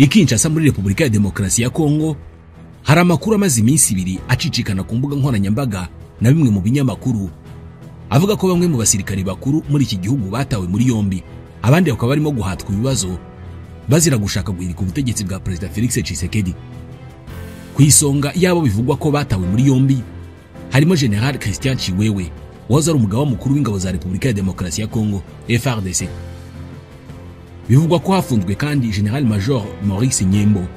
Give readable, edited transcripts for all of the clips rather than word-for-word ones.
I Kinshasa muri Repubulika ya Demokarasi ya Kongo hari amakuru amaze iminsi ibiri acicikana ku mbuga nkoranyambaga na bimwe mu binyamakuru avuga ko bamwe mu basirikari bakuru muri iki gihugu batawe muri yombi, abandi bakaba barimo guhatwa ibibazo bazira gushaka guhirika ubutegetsi bwa Perezida Felix Tshisekedi. Ku isonga yabo bivugwa ko batawe muri yombi harimo General Christian Tshiwewe wahoze ari umugaba mukuru w'ingabo za Repubulika ya Demokarasi ya Kongo FARDC. Bivugwa ko hafunzwe kandi General Major Maurice Nyembo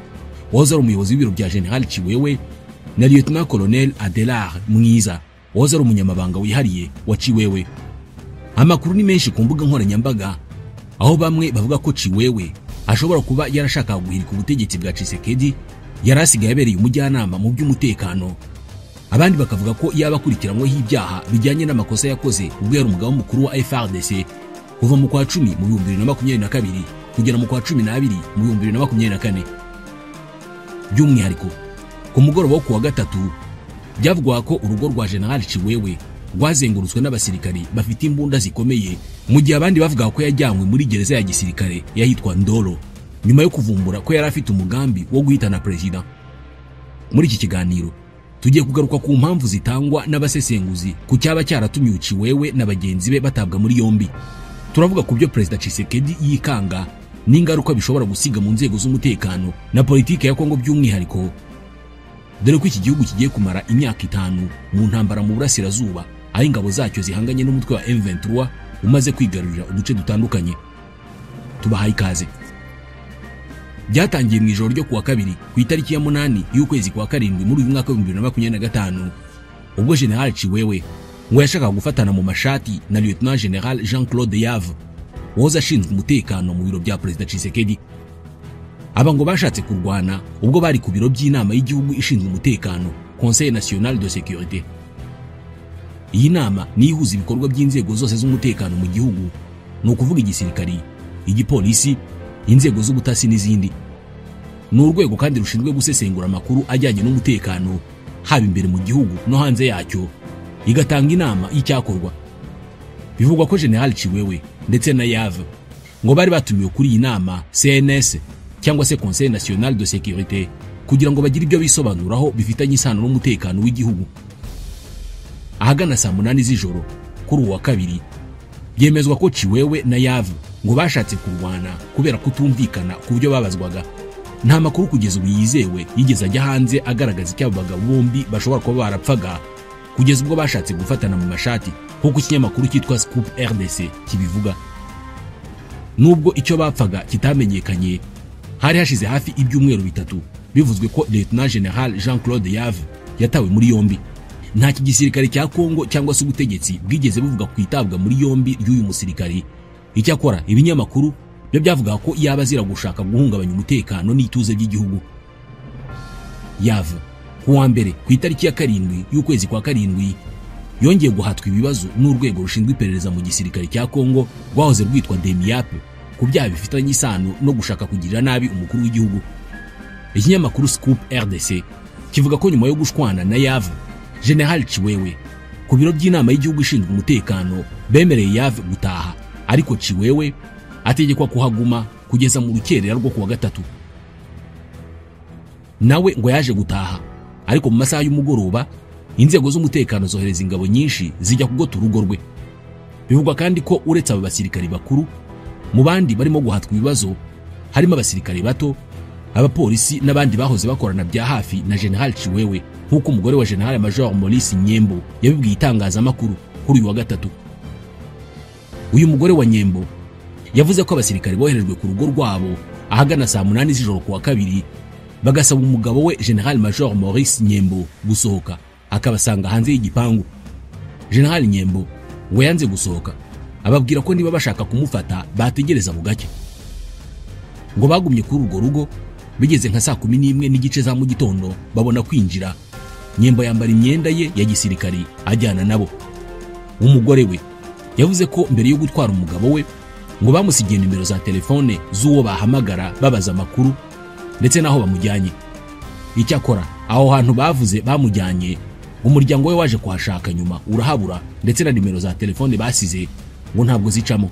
wahoze ari umuyobozi w'ibiro bya General Tshiwewe na Lieutenant Colonel Adelard Mwiza wahoze ari umunyamabanga wihariye wa Tshiwewe. Amakuru ni menshi ku mbuga nkoranyambaga aho bamwe bavuga ko Tshiwewe ashobora kuba yarashakaga guhirika ubutegetsi bwa Tshisekedi yari asigaye abereye umujyanama mu by'umutekano, abandi bakavuga ko yaba akurikiranyweho ibyaha bijyanye n'amakosa yakoze ubwo yari umugaba mukuru wa FARDC kuva mu kwa 10 mu 2022 kugera mu kwa 12 mu 2024. By'umwihariko ku mugoroba wo kuwa gatatu byavugwa ko urugo rwa General Tshiwewe rwazengurutswe n'abasirikari bafite imbunda zikomeye, mu gihe abandi bavuga ko yajyanywe muri gereza ya gisirikare yahitwa Ndolo nyuma yo kuvumbura ko yari afite umugambi wo guhitana perezida. Muri iki kiganiro tugiye kugaruka ku mpamvu zitangwa n'abasesenguzi ku cyaba cyaratumye Tshiwewe na bagenzi be batabwa muri yombi. Turavuga ku byo Perezida Tshisekedi yikanga n'ingaruka bishobora gusiga mu nzego z'umutekano na politike ya Kongo by'umwihariko, dore ko iki gihugu kigiye kumara imyaka 5 mu ntambara mu burasirazuba aho ingabo zacyo zihanganye n'umutwe wa M23 umaze kwigarurira uduce dutandukanye. Tubahaye ikaze. Byatangiye mu ijoro ryo kuwa kabiri ku itariki ya 8 y'ukwezi kwa 7 muri uyu mwaka wa 2025 ubwo General Tshiwewe ngo yashakaga gufatana mu mashati na Lieutenant General Jean-Claude Yave wahoze ashinzwe umutekano mu biro bya Perezida Tshisekedi. Aba ngo bashatse kurwana ubwo bari ku biro by'inama y'igihugu ishinzwe umutekano, Conseil National de Sécurité. Iyi nama ni ihuza ibikorwa by'inzego zose z'umutekano mu gihugu, ni ukuvuga igisirikari, igipolisi, inzego z'ubutasi n'izindi. Ni urwego kandi rushinzwe gusesengura amakuru ajyanye n'umutekano haba imbere mu gihugu no hanze yacyo, igatanga inama y'icyakorwa. Bivugwa ko General Tshiwewe ndetse na Yave ngo bari batumiwe kuri iyi nama CNS cyangwa se Conseil National de Sécurité kugira ngo bagire ibyo bisobanuraho bifitanye isano n'umutekano w'igihugu. Ahagana saa 8 z'ijoro kuri uwa kabiri byemezwa ko Tshiwewe na Yave ngo bashatse kurwana kubera kutumvikana ku byo babazwaga. Nta makuru kugeza ubu yizewe yigeze ajya hanze agaragaza icyo abo bagabo bombi bashobora kuba barapfaga kugeza ubwo bashatse gufatana mu mashati nk'uko ikinyamakuru cyitwa Scoop RDC kibivuga. Nubwo icyo bapfaga kitamenyekanye, hari hashize hafi ibyumweru 3 bivuzwe ko Lieutenant General Jean-Claude Yave yatawe muri yombi. Nta kigisirikare cya Kongo cyangwa se ubutegetsi bwigeze buvuga ku itabwa muri yombi ry'uyu musirikari. Icyakora ibinyamakuru byo byavuga ko yaba azira gushaka guhungabanya umutekano n'ituze by'igihugu. Yave kuwa mbere ku itariki ya 7 y'ukwezi kwa 7 yongeye guhatwa ibibazo n'urwego rushinzwe iperereza mu gisirikare cya Kongo rwahoze rwitwa DEMIAP ku byaha bifitanye isano no gushaka kugirira nabi umukuru w'igihugu. Ikinyamakuru Scoop RDC kivuga ko nyuma yo gushwana na Yave, General Tshiwewe ku biro by'inama y'igihugu ishinzwe umutekano bemereye Yave gutaha, ariko Tshiwewe ategekwa kuhaguma kugeza mu rukerera rwo kuwa gatatu. Nawe ngo yaje gutaha, ariko mu masaha y'umugoroba inzego z'umutekano zohereza ingabo nyinshi zijya kugota urugo rwe. Bivugwa kandi ko uretse aba basirikari bakuru, mu bandi barimo guhatwa ibibazo harimo abasirikari bato, abapolisi n'abandi bahoze bakorana bya hafi na General Tshiwewe, nk'uko umugore wa General Major Maurice Nyembo yabibwiye itangazamakuru kuri uyu wa gatatu. Uyu mugore wa Nyembo yavuze ko abasirikari boherejwe ku rugo rwabo ahagana saa 8 z'ijoro kuwa kabiri bagasaba umugabo we General Major Maurice Nyembo gusohoka, akabasanga hanze y'igipangu. General Nyembo ngo yanze gusohoka, ababwira ko niba bashaka kumufata bategereza bugake. Ngo bagumye kuri urwo rugo bigeze nka saa 11:30 za mu gitondo babona kwinjira. Nyembo yambara imyenda ye ya gisirikari ajyana nabo. Umugore we yavuze ko mbere yo gutwara umugabo we ngo bamusigiye nimero za telefone z'uwo bahamagara babaza amakuru ndetse naho bamujyanye. Icyakora aho hantu bavuze bamujyanye, umuryango we waje kuhashaka nyuma urahabura, ndetse na nimero za telefone basize ngo ntabwo zicamo.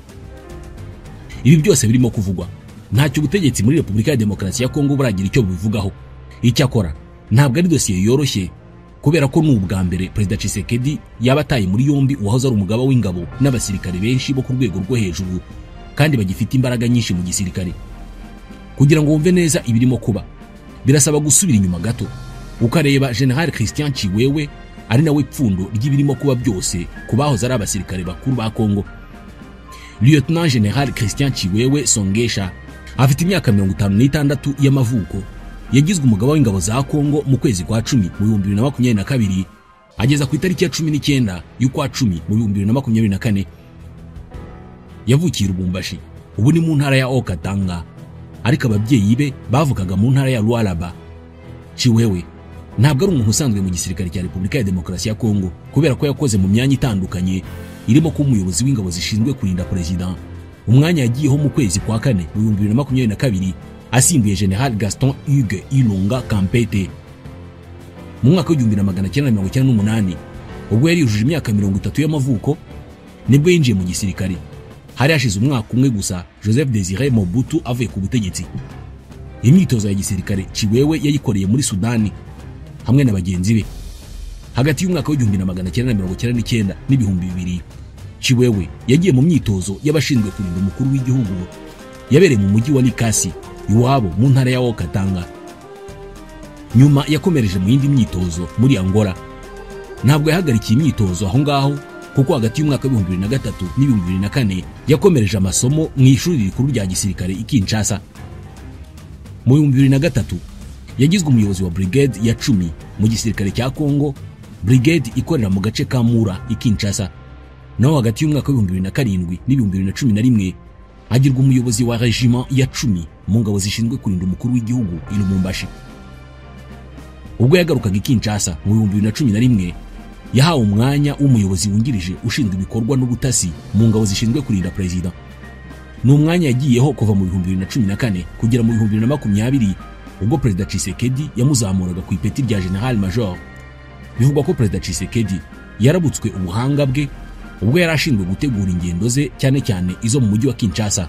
Ibi byose birimo kuvugwa Ntacyo ubutegetsi muri Repubulika ya Demokarasi ya Kongo buragira icyo bubivugaho. Icyakora ntabwo ari dosiye yoroshye, kubera ko ni ubwa mbere Perezida Tshisekedi yaba ataye muri yombi uwahoze ari umugaba w'ingabo n'abasirikare benshi bo ku rwego rwo hejuru kandi bagifite imbaraga nyinshi mu gisirikare. Kugira ngo wumve neza ibirimo kuba, birasaba gusubira inyuma gato ukareba General Christian Chiwewe, ari nawe pfundo ry'ibirimo kuba byose ku bahoze ari abasirikare bakuru ba Kongo. Lieutenant General Christian Chiwewe Songesha afite imyaka 56 y'amavuko. Yagizwe umugaba w'ingabo za Kongo mu kwezi kwa 10 mu 2022 ageza ku itariki ya 19 y'ukwa 10 mu 2024. Yavukiye Lubumbashi, ubu ni mu ntara ya Haut-Katanga, ariko ababyeyi be bavukaga mu ntara ya Lualaba. Chiwewe ntabwo ari umuntu usanzwe mu gisirikare cya Repubulika ya Demokarasi ya Kongo, kubera ko yakoze mu myanya itandukanye irimo kuba umuyobozi w'ingabo zishinzwe kurinda president, umwanya yagiyeho mu kwezi kwa 4 mu 2022 asimbuye General Gaston Hugues Ilunga Kampete. Mu mwaka w'igihumbi na magana cyenda mirongo icyenda n'umunani, ubwo yari yujuje imyaka 30 y'amavuko, nibwo yinjiye mu gisirikare. Hari hashize umwaka umwe gusa Joseph Desire Mobutu avuye ku butegetsi. Imyitozo ya gisirikare Chiwewe yayikoreye muri Sudani hamwe na bagenzi be. Hagati y'umwaka w'igihumbi na magana cyenda mirongo icyenda n'icyenda n'ibihumbi bibiri, Chiwewe yagiye mu myitozo y'abashinzwe kurinda umukuru w'igihugu yabereye mu mujyi wa Likasi, iwabo mu ntara ya Haut-Katanga. Nyuma yakomereje mu yindi myitozo muri Angola. Ntabwo yahagarikiye imyitozo aho ngaho, kuko hagati y'umwaka w'ibihumbi bibiri na gatatu n'ibihumbi bibiri na kane yakomereje amasomo mu ishuri rikuru rya gisirikare i Kinshasa. Mu 2003 yagizwe umuyobozi wa brigade ya 10 mu gisirikare cya Kongo, brigade ikorera mu gace ka Mura i Kinshasa. Naho hagati y'umwaka w'ibihumbi bibiri na karindwi n'ibihumbi bibiri na cumi na rimwe agirwa umuyobozi wa regiment ya 10 mu ngabo zishinzwe kurinda umukuru w'igihugu i Lubumbashi. Ubwo yagarukaga i Kinshasa mu 2011, yahawe umwanya w'umuyobozi wungirije ushinzwe ibikorwa n'ubutasi mu ngabo zishinzwe kurinda president. Ni umwanya yagiyeho kuva mu 2014 kugera mu 2020, ubwo Perezida Tshisekedi yamuzamuraga ku ipeti rya General Major. Bivugwa ko Perezida Tshisekedi yarabutswe ubuhanga bwe ubwo yari ashinzwe gutegura ingendo ze, cyane cyane izo mu mujyi wa Kinshasa.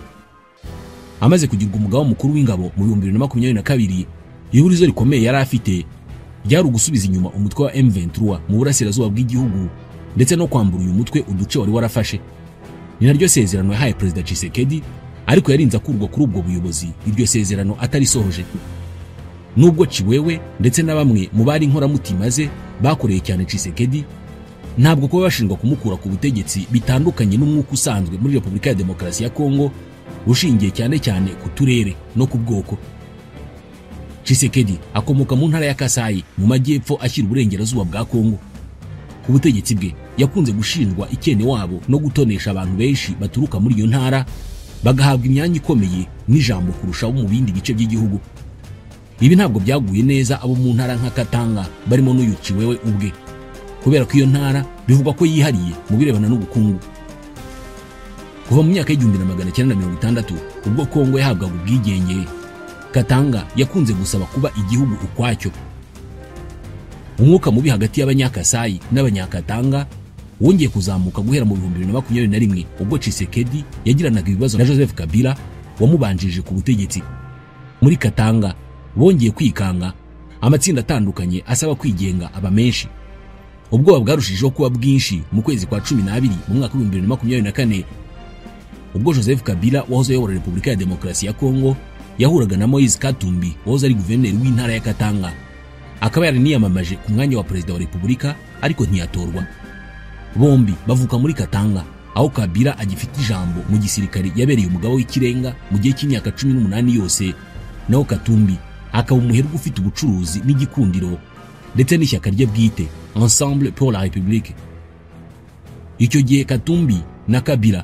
Amaze kugirwa umugaba mukuru w'ingabo mu 2022, ihurizo rikomeye yari afite ryari ugusubiza inyuma umutwe wa M23 mu burasirazuba bw'igihugu ndetse no kwambura uyu mutwe uduce wari warafashe. Ni naryo sezerano yahaye Perezida Tshisekedi, ariko yarinze akurwa kuri ubwo buyobozi iryo sezerano atarisohoje. Nubwo Chiwewe ndetse na bamwe mu bari inkoramutima ze bakoreye cyane Tshisekedi, ntabwo kuba bashinjwa kumukura ku butegetsi bitandukanye n'umwuka usanzwe muri Repubulika ya Demokarasi ya Kongo, ushingiye cyane cyane ku turere no ku bwoko. Tshisekedi akomoka mu ntara ya Kasai mu majyepfo ashyira uburengerazuba bwa Kongo. Ku butegetsi bwe yakunze gushinjwa ikene wabo no gutonesha abantu benshi baturuka muri iyo ntara, bagahabwa imyanya ikomeye n'ijambo kurusha abo mu bindi bice by'igihugu. Ibi ntabwo byaguye neza abo mu ntara nka Katanga barimo n'uyu Chiwewe ubwe, kubera ko iyo ntara bivugwa ko yihariye mu birebana n'ubukungu. Kuva mu myaka y'igihumbi na magana cyenda mirongo itandatu ubwo Kongo yahabwaga ubwigenge, Katanga yakunze gusaba kuba igihugu ukwacyo. Umwuka mubi hagati y'abanyakasayi n'abanyakatanga wongeye kuzamuka guhera mu 2021 ubwo Tshisekedi yagiranaga ibibazo na Joseph Kabila wamubanjirije ku butegetsi. Muri Katanga bongeye kwikanga, amatsinda atandukanye asaba kwigenga aba menshi. Ubwoba bwarushijeho kuba bwinshi mu kwezi kwa 12 mu mwaka wa 2024, ubwo Joseph Kabila wahoze ayobora Repubulika ya Demokarasi ya Kongo yahuraga na Moise Katumbi wahoze ari guverineri w'intara ya Katanga, akaba yaraniyamamaje ku mwanya wa perezida wa Repubulika ariko ntiyatorwa. Bombi bavuka muri Katanga, aho Kabila agifite ijambo mu gisirikare yabereye umugabo w'ikirenga mu gihe cy'imyaka 18 yose, naho Katumbi akaba umuherwe ufite ubucuruzi n'igikundiro ndetse n'ishyaka rye bwite Ensemble pour la République. Icyo gihe Katumbi na Kabila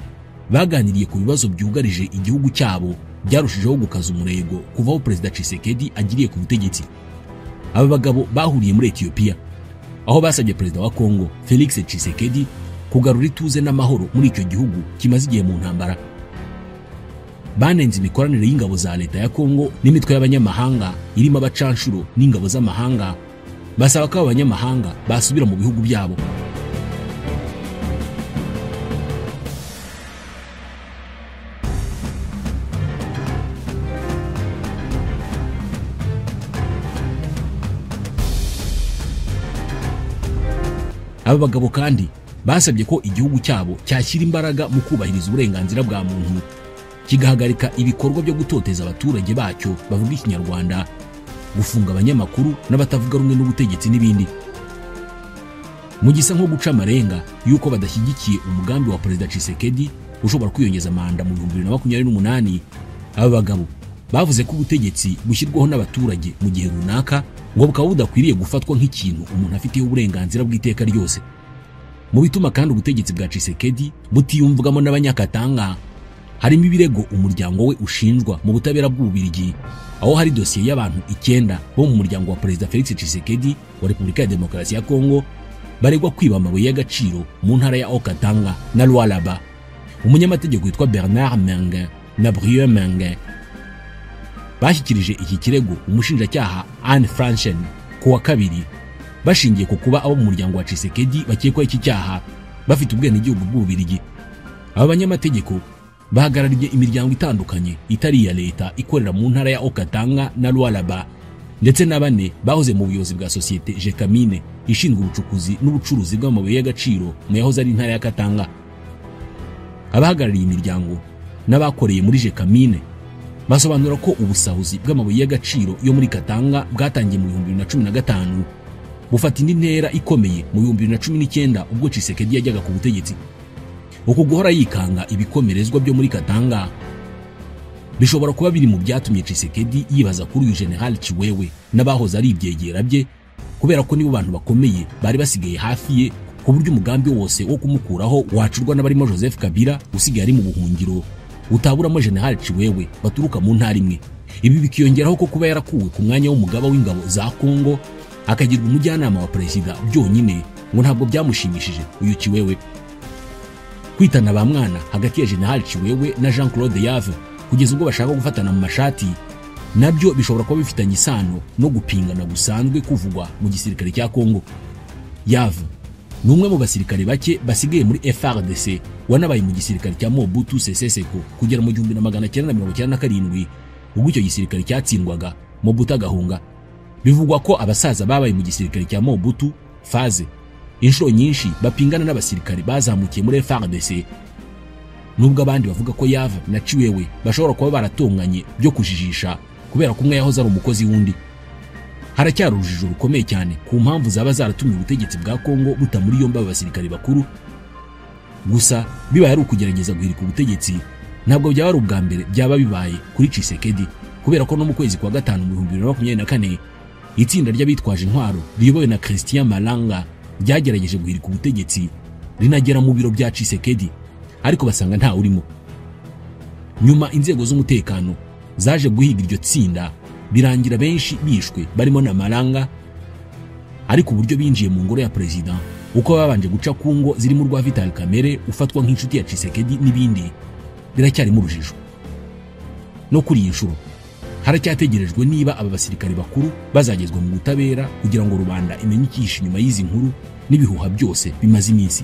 baganiriye ku bibazo byugarije igihugu cyabo byarushijeho gukaza umurego kuva aho Perezida Tshisekedi agiriye ku butegetsi. Aba bagabo bahuriye muri Ethiopia, aho basabye Perezida wa Kongo Felix Tshisekedi kugarura ituze n'amahoro muri icyo gihugu kimaze igihe mu ntambara. Banenze imikoranire y'ingabo za leta ya Kongo n'imitwe y'abanyamahanga irimo abacanshuro n'ingabo z'amahanga, basaba ko abanyamahanga basubira mu bihugu byabo. Aba bagabo kandi basabye ko igihugu cyabo cyashyira imbaraga mu kubahiriza uburenganzira bwa muntu, kigahagarika ibikorwa byo gutoteza abaturage bacyo bavuga Ikinyarwanda, gufunga abanyamakuru n'abatavuga rumwe n'ubutegetsi n'ibindi. Mu gisa nko guca amarenga yuko badashyigikiye umugambi wa Perezida Tshisekedi ushobora kwiyongeza manda mu 2028, aba bagabo bavuze ko ubutegetsi bushyirwaho n'abaturage mu gihe runaka ngo bukaba budakwiriye gufatwa nk'ikintu umuntu afitiye uburenganzira bw'iteka ryose. Mu bituma kandi ubutegetsi bwa Tshisekedi butiyumvwamo n'abanyakatanga harimo ibirego umuryango we ushinjwa mu butabera bw'Ububiligi, aho hari dosiye y'abantu 9 bo mu muryango wa Perezida Felix Tshisekedi wa Repubulika ya Demokarasi ya Kongo baregwa kwiba amabuye y'agaciro mu ntara ya Haut-Katanga na Lualaba. Umunyamategeko witwa Bernard Mengin na Brieux Mengin bashyikirije iki kirego umushinjacyaha Anne Franchen ku wa kabiri, bashingiye ku kuba abo mu muryango wa Tshisekedi bakekwaho iki cyaha bafite ubwenegihugu bw'Ububiligi. Aba banyamategeko bahagarariye imiryango itandukanye itari iya leta ikorera mu ntara ya Haut-Katanga na Lualaba, ndetse na bane bahoze mu buyobozi bwa sosiyete Gécamines ishinzwe ubucukuzi n'ubucuruzi bw'amabuye y'agaciro mu yahoze ari intara ya Katanga. Abahagarariye imiryango n'abakoreye muri Gécamines basobanura ko ubusahuzi bw'amabuye y'agaciro yo muri Katanga bwatangiye mu 2015 bufata indi ntera ikomeye mu 2019 ubwo Tshisekedi yajyaga ku butegetsi. Uku guhora yikanga ibikomerezwa byo muri Katanga bishobora kuba biri mu byatumye Tshisekedi yibaza kuri uyu General Chiwewe n'abahoze ari ibyegera bye, kubera ko nibo bantu bakomeye bari basigaye hafi ye, ku buryo umugambi wose wo kumukuraho wacurwa n'abarimo Joseph Kabila usigaye ari mu buhungiro utaburamo General Chiwewe baturuka mu ntara imwe. Ibi bikiyongeraho ko kuba yarakuwe ku mwanya w'umugaba w'ingabo za Kongo akagirwa umujyanama wa perezida byonyine ngo ntabwo byamushimishije uyu Chiwewe. Kwitana ba mwana hagati ya General Chiwewe na Jean-Claude Yave kugeza ubwo bashaka gufatana mu mashati nabyo bishobora kuba bifitanye isano no gupingana gusanzwe kuvugwa mu gisirikare cya Kongo. Yave ni umwe mu basirikare bake basigaye muri FARDC wanabaye mu gisirikare cya Mobutu Sese Seko kugera mu 1997 ubwo icyo gisirikare cyatsindwaga Mobutu agahunga. Bivugwa ko abasaza babaye mu gisirikare cya Mobutu Faze inshuro nyinshi bapingana n'abasirikare bazamukiye muri FARDC, nubwo abandi bavuga ko Yave na Chiwewe bashobora kuba baratonganye byo kujijisha kubera ko umwe yahoze ari umukozi w'undi. Haracyari urujijo rukomeye cyane ku mpamvu zaba zaratumye ubutegetsi bwa Kongo buta muri yombi abasirikare bakuru. Gusa bibaye ari ukugerageza guhirika ubutegetsi ntabwo byaba ari ubwa mbere byaba bibaye kuri Tshisekedi, kubera ko no mu kwezi kwa gatanu mu 2024 itsinda ry'abitwaje intwaro riyobowe na Christian Malanga ryagerageje guhirika ubutegetsi rinagera mu biro bya Tshisekedi, ariko basanga nta urimo. Nyuma inzego z'umutekano zaje guhiga iryo tsinda birangira benshi bishwe barimo na Malanga, ariko uburyo binjiye mu ngoro ya perezida uko babanje guca ku ngo zirimo urwa Vital Kamerhe ufatwa nk'inshuti ya Tshisekedi n'ibindi biracyarimo urujijo. No kuri iyi nshuro haracyategerejwe niba aba basirikare bakuru bazagezwa mu butabera kugira ngo rubanda imenye ikihishe inyuma y'izi nkuru n'ibihuha byose bimaze iminsi.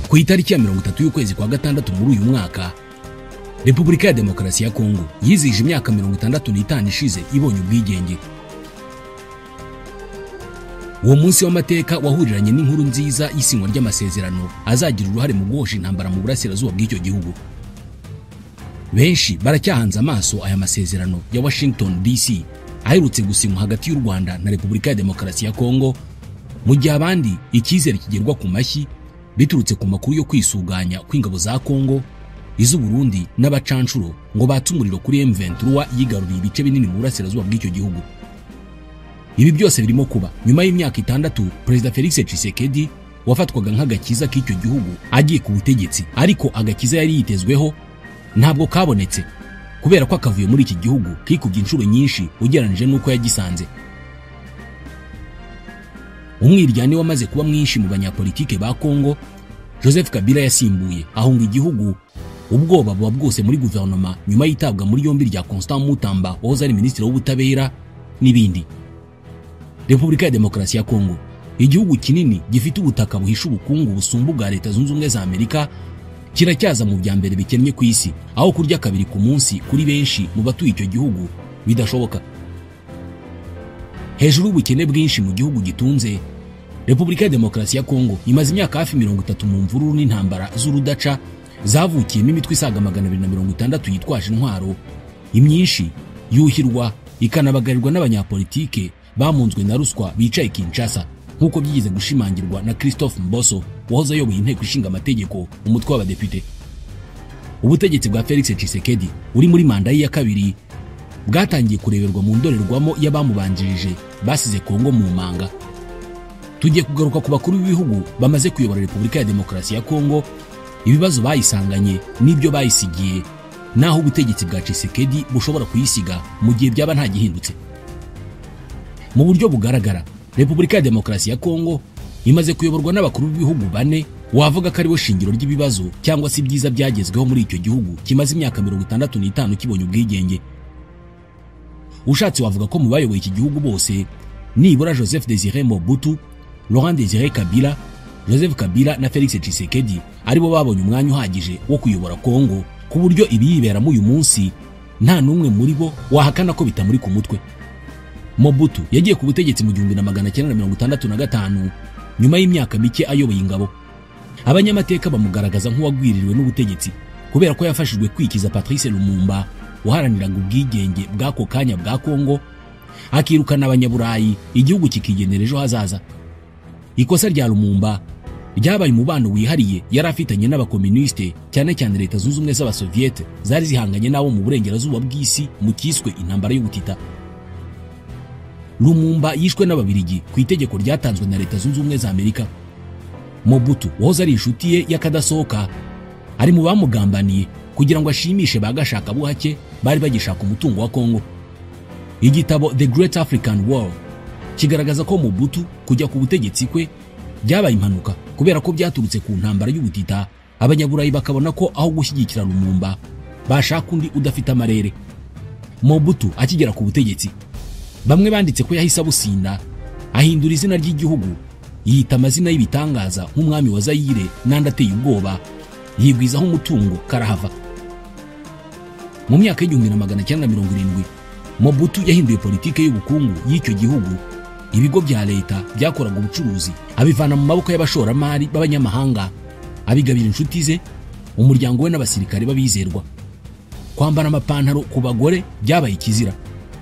Ku itariki ya 30 y'ukwezi kwa gatandatu muri uyu mwaka, Repubulika ya Demokarasi ya Kongo yizihije imyaka 65 ishize ibonye ubwigenge. Uwo munsi w'amateka wahuriranye n'inkuru nziza y'isinywa ry'amasezerano azagira uruhare mu guhosha intambara mu burasirazuba bw'icyo gihugu. Benshi baracyahanze amaso aya masezerano ya Washington DC aherutse gusinywa hagati y'u Rwanda na Repubulika ya Demokarasi ya Kongo, mu gihe abandi icyizere kigerwa ku mashyi biturutse ku makuru yo kwisuganya kw'ingabo za Kongo, iz'u Burundi n'abacanshuro ngo batse umuriro kuri M23 yigaruriye ibice binini mu burasirazuba bw'icyo gihugu. Ibi byose birimo kuba nyuma y'imyaka 6 Perezida Felix Tshisekedi wafatwaga nk'agakiza k'icyo gihugu agiye ku butegetsi, ariko agakiza yari yitezweho ntabwo kabonetse kubera ko akavuye muri iki gihugu kikubye inshuro nyinshi ugereranije n'uko yagisanze. Umwiryane wamaze kuba mwinshi mu banyapolitike ba Kongo, Joseph Kabila yasimbuye ahunga igihugu, ubwoba buba bwose muri guverinoma nyuma y'itabwa muri yombi rya Constant Mutamba wahoze ari minisitiri w'ubutabera n'ibindi. Repubulika ya Demokarasi ya Kongo Igihugu kinini gifite ubutaka buhisha ubukungu busumba ubwa Leta Zunze Ubumwe za Amerika kiracyaza mu bya mbere bikennye ku isi, aho kurya kabiri ku munsi kuri benshi mu batuye icyo gihugu bidashoboka. Hejuru y'ubukene bwinshi mu gihugu gitunze, Repubulika ya Demokarasi ya Kongo imaze imyaka hafi 30 mu mvururu n'intambara z'urudaca zavukiyemo imitwe isaga 260 yitwaje intwaro, imyinshi yuhirwa ikanabagarirwa n'abanyapolitike bamunzwe na ruswa bicaye Kinshasa, nk'uko byigeze gushimangirwa na Christophe Mboso wahoze ayoboye inteko ishinga amategeko umutwe w'abadepite. Ubutegetsi bwa Felix Tshisekedi uri muri manda ye ya kabiri bwatangiye kureberwa mu ndorerwamo y'abamubanjirije basize Kongo mu manga. Tugiye kugaruka ku bakuru b'ibihugu bamaze kuyobora Repubulika ya Demokarasi ya Kongo, ibibazo bayisanganye n'ibyo bayisigiye, naho ubutegetsi bwa Tshisekedi bushobora kuyisiga mu gihe byaba nta gihindutse. Mu buryo bugaragara, Repubulika ya Demokarasi ya Kongo imaze kuyoborwa n'abakuru b'ibihugu bane wavuga ko aribo shingiro ry'ibibazo cyangwa se ibyiza byagezweho muri icyo gihugu kimaze imyaka 65 kibonye ubwigenge. Ushatse wavuga ko mu bayoboye iki gihugu bose nibura Joseph Désiré Mobutu, Laurent Désiré Kabila, Joseph Kabila na Felix Tshisekedi aribo babonye umwanya uhagije wo kuyobora Kongo, ku buryo ibiyiberamo uyu munsi nta n'umwe muri bo wahakana ko bitamuri ku mutwe. Mobutu yagiye ku butegetsi mu 1965 nyuma y'imyaka mike ayoboye ingabo. Abanyamateka bamugaragaza nk'uwagwiririwe n'ubutegetsi kubera ko yafashijwe kwikiza Patrice Lumumba waharaniraga ubwigenge bw'ako kanya bwa Kongo, akirukana abanyaburayi igihugu kikigenera ejo hazaza. Ikosa rya Lumumba ryabaye umubano wihariye yari afitanye n'abakomuniste, cyane cyane Leta Zunze Ubumwe z'Abasoviete zari zihanganye nabo mu burengerazuba bw'isi mu kiswe intambara y'ubutita. Lumumba yishwe n'Ababirigi ku itegeko ryatanzwe na Leta Zunze Ubumwe za Amerika. Mobutu wahoze ari inshuti ye y'akadasohoka ari mu bamugambaniye kugira ngo ashimishe bagashaka buhake bari bagishaka umutungo wa Kongo. Igitabo The Great African War kigaragaza ko Mobutu kujya ku butegetsi kwe byabaye impanuka kubera ko byaturutse ku ntambara y'ubutita, abanyaburayi bakabona ko aho gushyigikira Lumumba bashaka undi udafite amarere. Mobutu akigera ku butegetsi, bamwe banditse ko yahise abusinda, ahindura izina ry'igihugu, yita amazina y'ibitangaza nk'umwami wa Zaire n'andi ateye ubwoba, yigwizaho umutungo karahava. Mu myaka y'1970 Mobutu yahinduye politike y'ubukungu y'icyo gihugu. Ibigo bya leta byakoraga ubucuruzi abivana mu maboko y'abashoramari b'abanyamahanga, abigabira inshuti ze, umuryango we n'abasirikare babizerwa. Kwambara amapantaro ku bagore byabaye ikizira,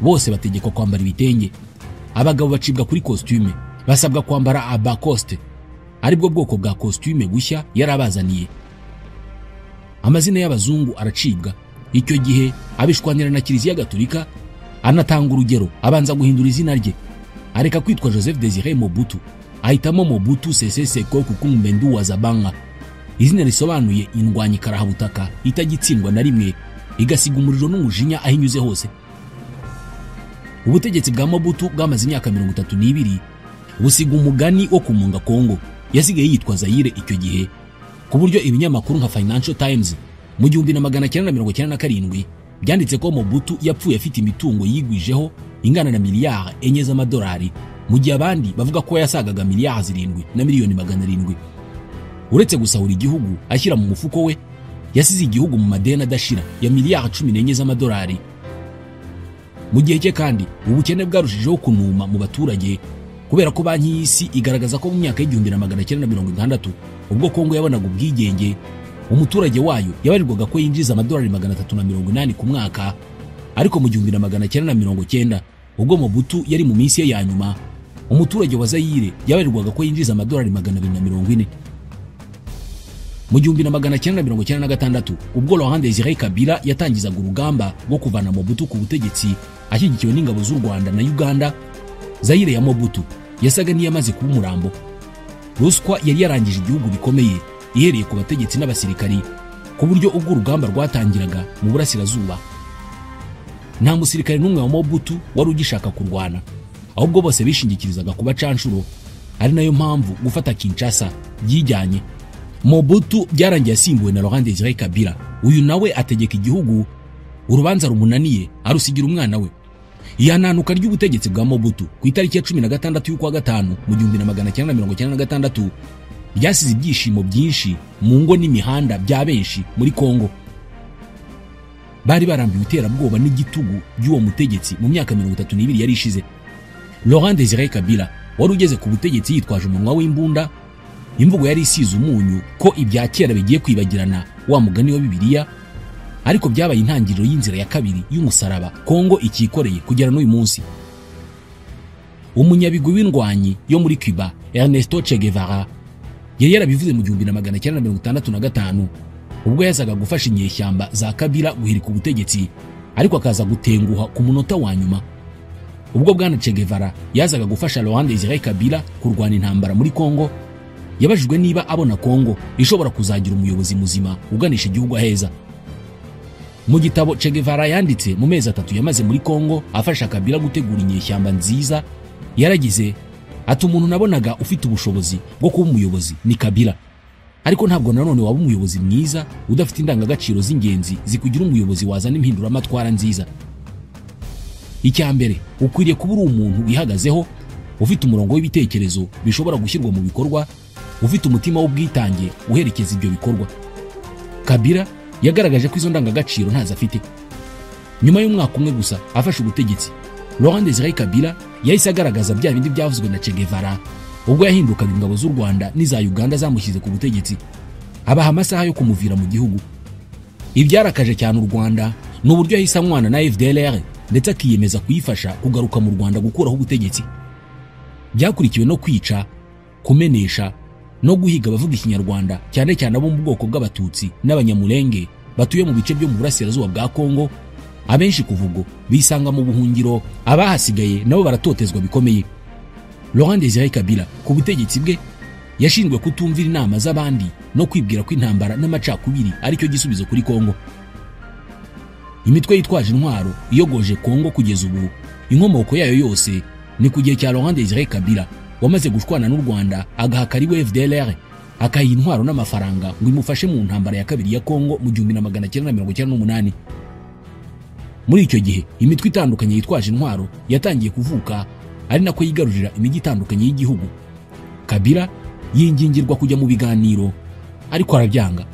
bose bategekwa kwambara ibitenge. Abagabo bacibwa kuri costume, basabwa kwambara abacoste, aribwo bwoko bwa costume bushya yarabazaniye. Amazina y'abazungu aracibwa. Icyo gihe abishwanira na Kiliziya Gatolika, anatanga urugero abanza guhindura izina rye, areka kwitwa Joseph Désiré Mobutu, ahitamo Mobutu Sese Seko Kukumbendu wa Zabanga, izina risobanuye indwanyi karahabutaka itagitsindwa na rimwe, igasiga umuriro n'umujinya aho inyuze hose. Ubutegetsi bwa Mobutu bwamaze imyaka 32 busiga umugani wo kumunga Kongo yasigaye yitwa Zaire icyo gihe, ku buryo ibinyamakuru nka Financial Times mu 1997 byanditse ko Mobutu yapfuye afite imitungo yigwijeho ingana na miliyari 4 z'amadolari, mu gihe abandi bavuga ko yasagaga miliyari 7 na miliyoni 700. Uretse gusahura igihugu ashyira mu mufuko we, yasize igihugu mu madeni adashira ya miliyari 14 z'amadolari. Mu gihe cye kandi ubukene bwarushijeho kunuma mu baturage, kubera ko Banki y'Isi igaragaza ko mu myaka y'1960 ubwo Kongo yabonaga ubwigenge, umuturage wayo yabarirwaga ko yinjiza amadolari 380 ku mwaka, ariko mu 1990 ubwo Mobutu yari mu minsi ye ya nyuma, umuturage wa Zaire yabarirwaga ko yinjiza amadolari 240. Mu 1996 ubwo Laurent Désiré Kabila yatangizaga urugamba rwo kuvana Mobutu ku butegetsi ashyigikiwe n'ingabo z'u Rwanda na Uganda, Zaire ya Mobutu yasaga n'iyamaze kuba umurambo. Ruswa yari yarangije igihugu bikomeye, ihereye ku bategetsi n'abasirikari, ku buryo ubwo urugamba rwatangiraga mu burasirazuba nta musirikare n'umwe wa Mobutu wari ugishaka kurwana, ahubwo bose bishingikirizaga ku bacanshuro, ari nayo mpamvu gufata Kinshasa byijyanye. Mobutu byarangiye asimbuwe na Laurent Désiré Kabila, uyu nawe ategeka igihugu, urubanza rumunaniye arusigira umwana we. Iyananuka ry'ubutegetsi bwa Mobutu ku itariki ya 16 y'ukwa gatanu mu 1996 ryasize ibyishimo byinshi mu ngo n'imihanda bya benshi muri Kongo. Bari barambiwe iterabwoba n'igitugu by'uwo mutegetsi mu myaka 32 yari ishize. Laurent Désiré Kabila wari ugeze ku butegetsi yitwaje umunwa w'imbunda, imvugo yari isize umunyu ko ibya kera bigiye kwibagirana wa mugani wa Bibiliya, ariko byabaye intangiriro y'inzira ya kabiri y'umusaraba Kongo ikikoreye kugera n'uyu munsi. Umunyabigwi w'indwanyi yo muri Cuba Ernesto Che Guevara yari yarabivuze mu 1965 ubwo yazaga gufasha inyeshyamba za Kabila guhirika ubutegetsi, ariko akaza gutenguha ku munota wa nyuma. Ubwo bwana Che Guevara yazaga gufasha Laurent Désiré Kabila kurwana intambara muri Kongo, yabajijwe niba abona Kongo ishobora kuzagira umuyobozi muzima uganisha igihugu aheza. Mu gitabo Che Guevara yanditse mu mezi 3 yamaze muri Kongo afasha Kabila gutegura inyeshyamba nziza, yaragize ati: umuntu nabonaga ufite ubushobozi bwo kuba umuyobozi ni Kabila, ariko ntabwo nanone waba umuyobozi mwiza udafite indangagaciro z'ingenzi zikugira umuyobozi wazana impinduramatwara nziza. Icya mbere, ukwiriye kuba uri umuntu wihagazeho, ufite umurongo w'ibitekerezo bishobora gushyirwa mu bikorwa, ufite umutima w'ubwitange uherekeza ibyo bikorwa. Kabila yagaragaje ko izo ndangagaciro ntazo afite. Nyuma y'umwaka umwe gusa afashe ubutegetsi, Laurent Désiré Kabila yahise agaragaza bya bindi byavuzwe na Che Guevara ubwo yahindukaga ingabo z'u Rwanda n'iza Uganda zamushyize ku butegetsi, abaha amasaha yo kumuvira mu gihugu. Ibyarakaje cyane u Rwanda ni uburyo yahise anywana na FDLR ndetse akiyemeza kuyifasha kugaruka mu Rwanda gukuraho ubutegetsi. Byakurikiwe no kwica, kumenesha no guhiga abavuga Ikinyarwanda, cyane cyane abo mu bwoko bw'Abatutsi n'Abanyamulenge batuye mu bice byo mu burasirazuba bwa Kongo. Abenshi kuva ubwo bisanga mu buhungiro, abahasigaye nabo baratotezwa bikomeye. Laurent Désiré Kabila ku butegetsi bwe yashinzwe kutumvira inama z'abandi no kwibwira ko intambara n'amacakubiri aricyo gisubizo kuri Kongo. Imitwe yitwaje intwaro iyogoje Kongo kugeza ubu, inkomoko yayo yose ni ku gihe cya Laurent Désiré Kabila wamaze gushwana n'u Rwanda agahakari we FDLR, akayiha intwaro n'amafaranga ngo imufashe mu ntambara ya kabiri ya Kongo mu 1998. Muri icyo gihe imitwe itandukanye yitwaje intwaro yatangiye kuvuka, ari nako yigarurira imijyi itandukanye y'igihugu. Kabila yingingirwa kujya mu biganiro ariko arabyanga.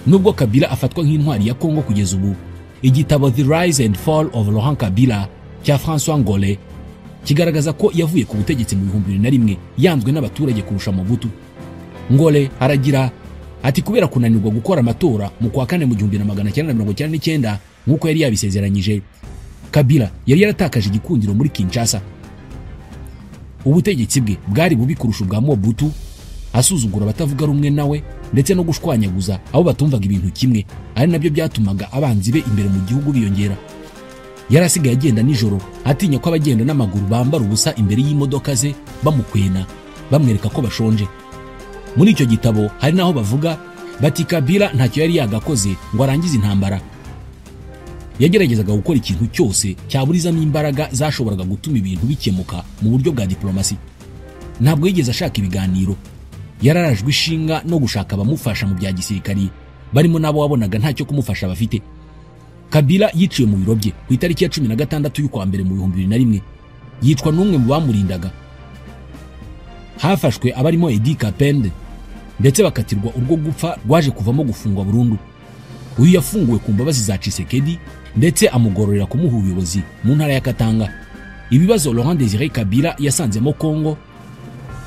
Nubwo Kabila afatwa nk'intwari ya Kongo kugeza ubu, igitabo The Rise and Fall of Laurent Kabila cya François Ngole kigaragaza ko yavuye ku butegetsi mu 2001 yanzwe n'abaturage kurusha Mobutu. Ngole aragira ati: kubera kunanirwa gukora amatora mu kwa kane mu 1999 nk'uko yari yabisezeranyije, Kabila yari yaratakaje igikundiro muri Kinshasa. Ubutegetsi bwe bwari bubi kurusha ubwa Mobutu, asuzugura abatavuga rumwe nawe ndetse no gushwanyaguza abo batumvaga ibintu kimwe, ari nabyo byatumaga abanzi be imbere mu gihugu biyongera. Yarasigaye agenda nijoro atinya ko abagenda n'amaguru bambara ubusa imbere y'imodoka ze bamukwena, bamwereka ko bashonje. Muri icyo gitabo hari naho bavuga bati Kabila ntacyo yari yagakoze ngo arangize intambara. Yageragezaga gukora ikintu cyose cyaburizamo imbaraga zashoboraga gutuma ibintu bikemuka mu buryo bwa diplomasi. Ntabwo yigeze ashaka ibiganiro, yararajwe ishinga no gushaka abamufasha mu bya gisirikari, barimo nabo wabonaga ntacyo kumufasha bafite. Kabila yiciwe mu biro bye ku itariki ya 16 y'ukwa mbere mu 2001, yicwa n'umwe mu bamurindaga. Hafashwe abarimo Eddy Kapende ndetse bakatirwa urwo gupfa rwaje kuvamo gufungwa burundu. Uyu yafunguwe ku mbabazi za Tshisekedi ndetse amugororera kumuha ubuyobozi mu ntara ya Katanga. Ibibazo Laurent Désiré Kabila yasanzemo Kongo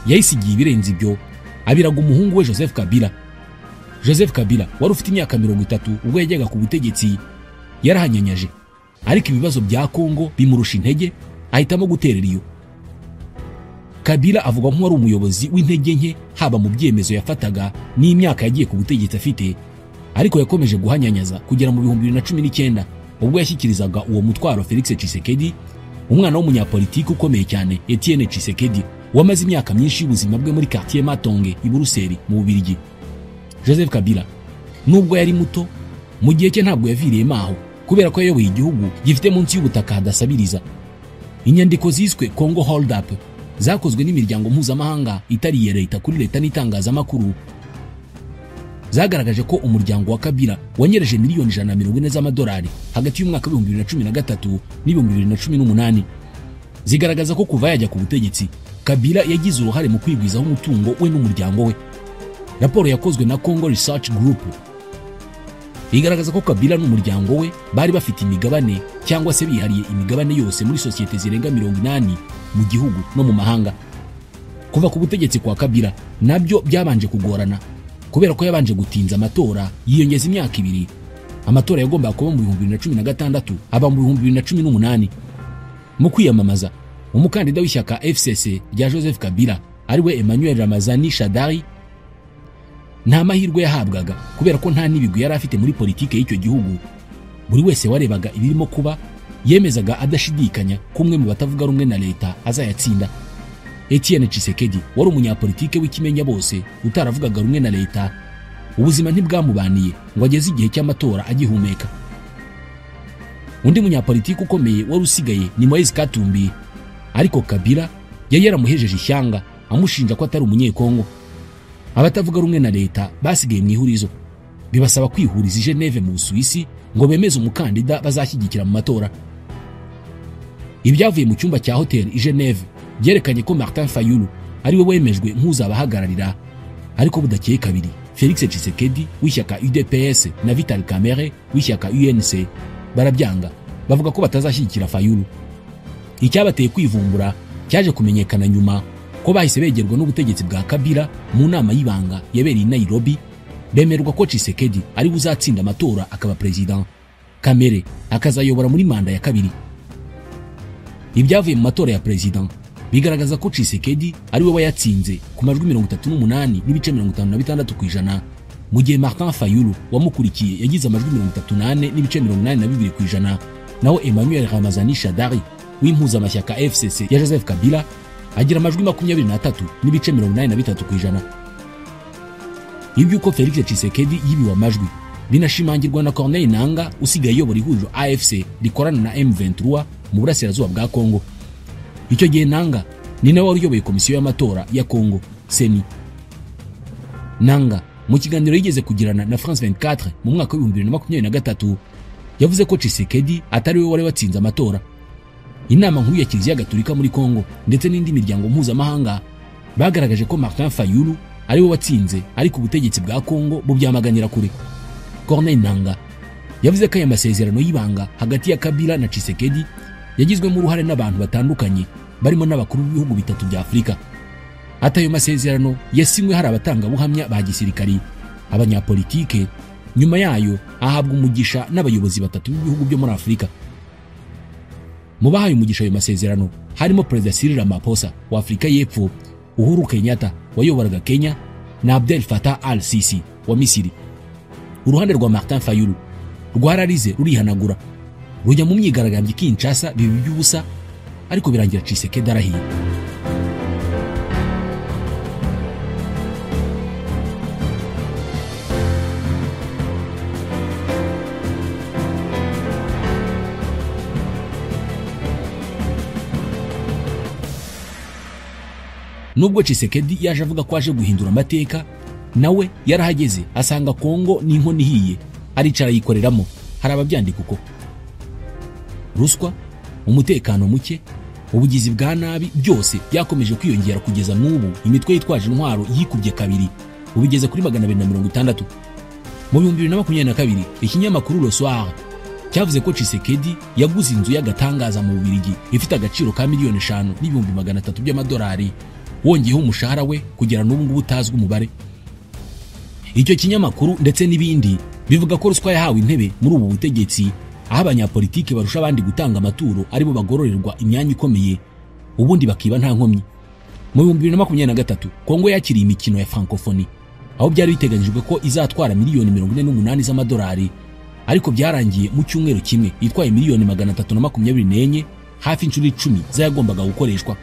yayisigiye ibirenze ibyo, abiraga umuhungu we Joseph Kabila. Joseph Kabila wari ufite imyaka 30 ubwo yajyaga ku butegetsi yarahanyanyaje, ariko ibibazo bya Kongo bimurusha intege ahitamo guterera iyo. Kabila avuga nk'uwari umuyobozi w'intege nke haba mu byemezo yafataga n'imyaka yagiye ku butegetsi afite, ariko yakomeje guhanyanyaza kugera mu 2019 ubwo yashyikirizaga uwo mutwaro Felix Tshisekedi, umwana w'umunyapolitiki ukomeye cyane Etienne Tshisekedi wamaze imyaka myinshi y'ubuzima bwe muri quartier Matonge i Buruseli mu Bubiligi. Joseph Kabila nubwo yari muto mu gihe cye ntabwo yaviriyemo aho, kubera ko yayoboye igihugu gifite munsi y'ubutaka hadasabiriza. Inyandiko ziswe Congo Hold Up zakozwe n'imiryango mpuzamahanga itari iya leta kuri leta n'itangazamakuru zagaragaje ko umuryango wa Kabila wanyereje miliyoni 140 z'amadolari hagati y'umwaka wa 2013 n'2018. Zigaragaza ko kuva yajya ku butegetsi Kabila yagize uruhare mu kwigwizaho umutungo we n'umuryango we. Raporo yakozwe na Congo Research Group igaragaza ko Kabila n'umuryango we bari bafite imigabane cyangwa se bihariye imigabane yose muri sosiyete zirenga 80 mu gihugu no mu mahanga. Kuva ku butegetsi kwa Kabila nabyo byabanje kugorana kubera ko yabanje gutinza amatora yiyongeza imyaka 2. Amatora yagombaga kuba mu 2016 aba mu 2018. Mu kwiyamamaza, umukandida w'ishyaka FCC rya Joseph Kabila ariwe Emmanuel Ramazani Shadari nta mahirwe yahabwaga kubera ko nta n'ibigwi yari afite muri politike y'icyo gihugu. Buri wese warebaga ibirimo kuba yemezaga adashidikanya ko umwe mu batavuga rumwe na leta azayatsinda. Etienne Tshisekedi wari umunyapolitike w'ikimenya bose utaravugaga rumwe na leta, ubuzima ntibwamubaniye ngo ageze igihe cy'amatora agihumeka. Undi munyapolitike ukomeye wari usigaye ni Moise Katumbi, ariko Kabila yari yaramuhejeje ishyanga amushinja ko atari umunyekongo. Abatavuga rumwe na leta basigaye mu ihurizo, bibasaba kwihuriza i Geneve mu Busuwisi ngo bemeze umukandida bazashyigikira mu matora. Ibyavuye mu cyumba cya hotel i Geneve byerekanye ko Martin Fayulu ariwe wemejwe nk'uzabahagararira, ariko budakeye kabiri Felix Tshisekedi w'ishyaka UDPS na Vital Kamerhe w'ishyaka UNC barabyanga, bavuga ko batazashyigikira Fayulu. Icyabateye kwivumbura cyaje kumenyekana nyuma ko bahise begerwa n'ubutegetsi bwa Kabila mu nama y'ibanga yabereye i Nairobi, bemerwa ko Tshisekedi ari uzatsinda amatora akaba president, Kamerhe akazayobora muri manda ya kabiri. Ibyavuye mu matora ya president bigaragaza ko Tshisekedi ari we wayatsinze ku majwi 38.56%, mu gihe Martin Fayulu wamukurikiye yagize amajwi 34.82%, naho Emmanuel Ramazani Shadari w'impuzamashyaka FCC ya Joseph Kabila agira amajwi 23.83%. Iby'uko Felix Tshisekedi yibiwe amajwi binashimangirwa na Corneille Nanga usigaye ayobora ihuriro AFC rikorana na M23 mu burasirazuba bwa Kongo. Icyo gihe Nanga ni nawe wari uyoboye komisiyo y'amatora ya Kongo CENI. Nanga mu kiganiro yigeze kugirana na France 24 mu mwaka wa 2023 yavuze ko Tshisekedi atari we wari watsinze amatora. Inama nkuru ya Kiliziya Gatolika muri Kongo ndetse n'indi miryango mpuzamahanga bagaragaje ko Martin Fayulu ari we watsinze, ariko ubutegetsi bwa Kongo bubyamaganira kure. Corneille Nanga yavuze ko aya masezerano y'ibanga hagati ya Kabila na Tshisekedi yagizwemo uruhare n'abantu batandukanye barimo n'abakuru b'ibihugu bitatu bya Afurika. Ati ayo masezerano yasinywe hari abatangabuhamya ba gisirikari, abanyapolitike, nyuma yayo ahabwa umugisha n'abayobozi batatu b'ibihugu byo muri Afurika. Mu bahaye umugisha ayo masezerano harimo Perezida Cyril Ramaphosa wa Afurika y'Epfo, Uhuru Kenyatta wayoboraga Kenya na Abdel Fattah al-Sisi wa Misiri. Uruhande rwa Martin Fayulu rwararize rurihanagura, rujya mu myigaragambyo Kinshasa bibi by'ubusa, ariko birangira Tshisekedi arahiye. Nubwo Tshisekedi yaje avuga ko aje guhindura amateka, nawe yarahageze asanga Kongo n'inkono ihiye, aricara yikoreramo. Hari ababyandika uko ruswa, umutekano muke, ubugizi bwa nabi byose byakomeje kwiyongera kugeza n'ubu imitwe yitwaje intwaro yikubye kabiri, ubigeze kuri 260. Mu 2022 ikinyamakuru Le Soir cyavuze ko Tshisekedi yaguze inzu y'agatangaza mu Bubiligi ifite agaciro ka miliyoni 5,300 by'amadolari, wongeyeho umushahara we kugera n'ubu ngubu utazwi umubare. Icyo kinyamakuru ndetse n'ibindi bivuga ko ruswa yahawe intebe muri ubu butegetsi, aho abanyapolitike barusha abandi gutanga amaturo aribo bagororerwa imyanya ikomeye, ubundi bakiba nta nkomyi. Mu 2023 Kongo yakiriye imikino ya Francophonie, aho byari biteganyijwe ko izatwara miliyoni 48 z'amadolari, ariko byarangiye mu cyumweru kimwe itwaye miliyoni 324, hafi inshuro 10 zayagombaga gukoreshwa.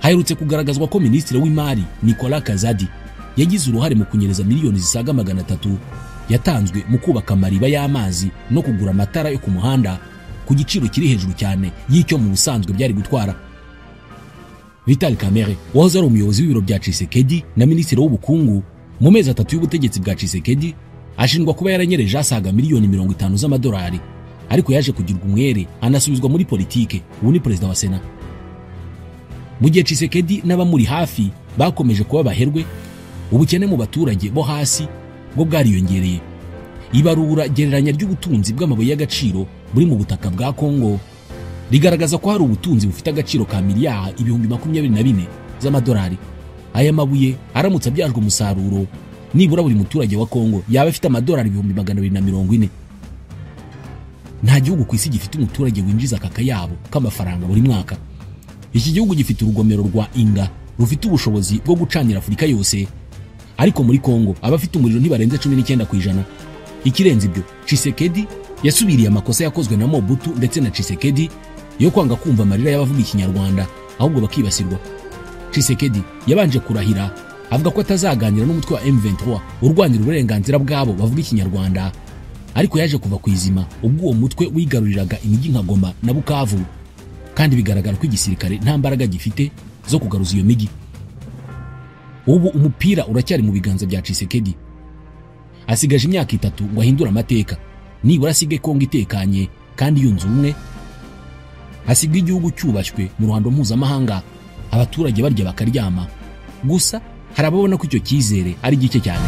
Haherutse kugaragazwa ko Minisitiri w'Imari Nicolas Kazadi yagize uruhare mu kunyereza miliyoni zisaga 300 yatanzwe mu kubaka amariba y'amazi no kugura amatara yo ku muhanda ku giciro kiri hejuru cyane y'icyo mu busanzwe byari gutwara. Vital Kamerhe wahoze ari umuyobozi w'ibiro bya Tshisekedi na Minisitiri w'Ubukungu Mu mezi 3 y'ubutegetsi bwa Tshisekedi ashinjwa kuba yaranyereje asaga miliyoni 50 z'amadolari, ariko yaje kugirwa umwere anasubizwa muri politike. Ubu ni perezida wa Sena. Mu gihe Tshisekedi n'abamuri hafi bakomeje kuba baherwe, ubukene mu baturage bo hasi bwo bwariyongereye. Ibarura gereranya ry'ubutunzi bw'amabuye y'agaciro buri mu butaka bwa Kongo rigaragaza ko hari ubutunzi bufite agaciro ka miliyari 24,000 z'amadolari. Aya mabuye aramutse abyajwe umusaruro, nibura buri muturage wa Kongo yaba afite amadolari 240,000. Nta gihugu ku isi gifite umuturage winjiza akakayabo k'amafaranga buri mwaka. Iki gihugu gifite urugomero rwa Inga rufite ubushobozi bwo gucanira Afurika yose, ariko muri Kongo abafite umuriro ntibarenze 19%. Ikirenze ibyo, Tshisekedi yasubiriye amakosa yakozwe na Mobutu ndetse na Tshisekedi yo kwanga kumva amarira y'abavuga Ikinyarwanda ahubwo bakibasirwa. Tshisekedi yabanje kurahira avuga ko atazaganira n'umutwe wa M23 urwanira uburenganzira bwabo bavuga Ikinyarwanda, ariko yaje kuva ku izima ubwo uwo mutwe wigaruriraga imijyi nka Goma na Bukavu, kandi bigaragara ko igisirikare nta mbaraga gifite zo kugaruza iyo migi. Ubu umupira uracyari mu biganza bya Tshisekedi. Asigaje imyaka 3 ngo ahindure amateka, nibura asige Kongo itekanye kandi yunze ubumwe, asiga igihugu cyubashywe mu ruhando mpuzamahanga, abaturage barya bakaryama. Gusa hari ababona ko icyo cyizere ari gike cyane.